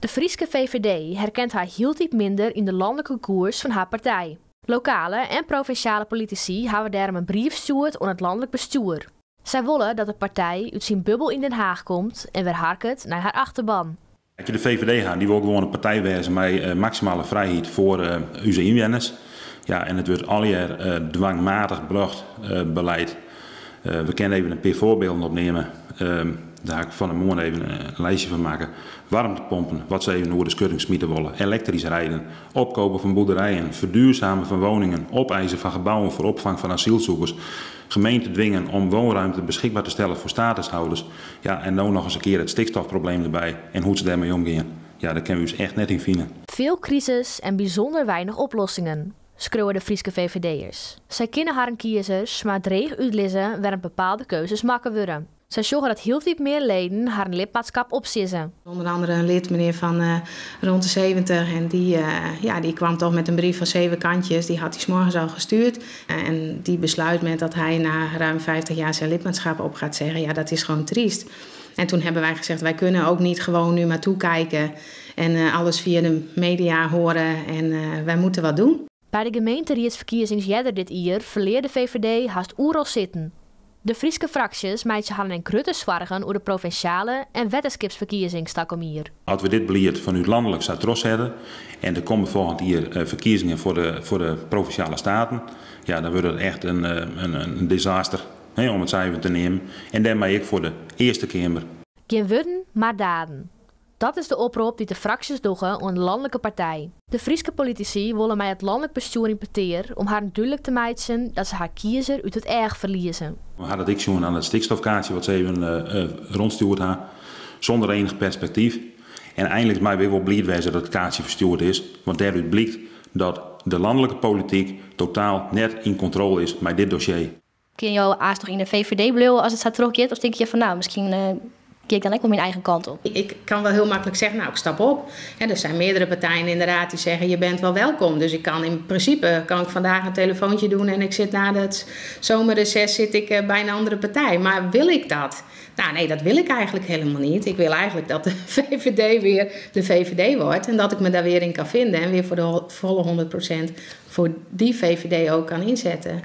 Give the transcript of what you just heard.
De Fryske VVD herkent har hieltyd minder yn de lanlike koers fan har partij. Lokale en provinsjale politisy hawwe dêrom in brief stjoerd oan it lanlik bestjoer. Sy wolle dat de partij út syn bubbel yn Den Haach komt en wer harket nei har achterban. As je de VVD ha, dy wol gewoan in partij wêze mei maksimale frijheid foar ús ynwenners. Ja, en it wurdt allegear dwangmatich brocht beleid. We kinne even in pear foarbylden opneame. Dêr ha ik fan 'e moarn even in lijstje fan makke. Waarmtepompen, wat se even oer de skutting smite wolle, elektrisch rijden, opkopen van boerderijen, verduurzamen van woningen, opeisen van gebouwen voor opvang van asielzoekers, gemeenten dwingen om woonruimte beschikbaar te stellen voor statushouders. Ja, en no noch ris in kear it stikstofprobleem derby en hoe't se dêrmei omgean. Ja, dêr kinne we ús echt net yn fine. Veel crisis en bijzonder weinig oplossingen, skriuwe de Fryske VVD'ers. Sy kinne harren kiezers mar dreech útlizze wêrom't bepaalde keuzes makke wurde. Sy sjogge dat hieltyd mear leden harren lidmaatskap opsizze. Onder andere een lid, meneer van rond de 70, en die, ja, die kwam toch met een brief van zeven kantjes. Die had hij 's morgens al gestuurd. En die besluit met dat hij na ruim 50 jaar zijn lidmaatschap op gaat zeggen. Ja, dat is gewoon triest. En toen hebben wij gezegd, wij kunnen ook niet gewoon nu maar toekijken en alles via de media horen en wij moeten wat doen. By de gemeenteriedsferkiezings earder dit jier ferlear de VVD hast oeral sitten. De Fryske fraksjes meitsje harren grutte soargen oer de provinsjale en wetterskipsferkiezings takom jier. As we dit belied fanút lanlik sa trochsette en der komme folgjend jier ferkiezingen foar de provinsjale steaten, ja, dan wurdt it echt in desaster, hè, om it sa even te neamen. En dêrmei ek foar de Earste Keamer. Gjin wurden, mar daden. Dat is de oprop dy't de fraksjes dogge oan de lanlike partij. De Fryske politisy wolle mei it lanlik bestjoer yn petear om harren dúdlik te meitsjen dat se har kiezer út it each ferlieze. We ha dat ek sjoen oan it stikstofkaartsje wat se even rûnstjoerd ha, sûnder ienich perspektyf. En einliks meie we wol bliid wêze dat it kaartsje ferstjoerd is, want dêrút blykt dat de lanlike polityk totaal net yn kontrôle is mei dit dossier. Kinne jo aanst noch yn de VVD bliuwe as it sa trochgiet? Of tinke je fan no, miskien gean ik dan ek wol myn eigen kant op? Ik kan wel heel makkelijk zeggen, nou, ik stap op. Er zijn meerdere partijen inderdaad die zeggen, je bent wel welkom. Dus ik kan in principe kan ik vandaag een telefoontje doen en ik zit na het zomerreces zit ik bij een andere partij. Maar wil ik dat? Nou nee, dat wil ik eigenlijk helemaal niet. Ik wil eigenlijk dat de VVD weer de VVD wordt en dat ik me daar weer in kan vinden en weer voor de volle 100% voor die VVD ook kan inzetten.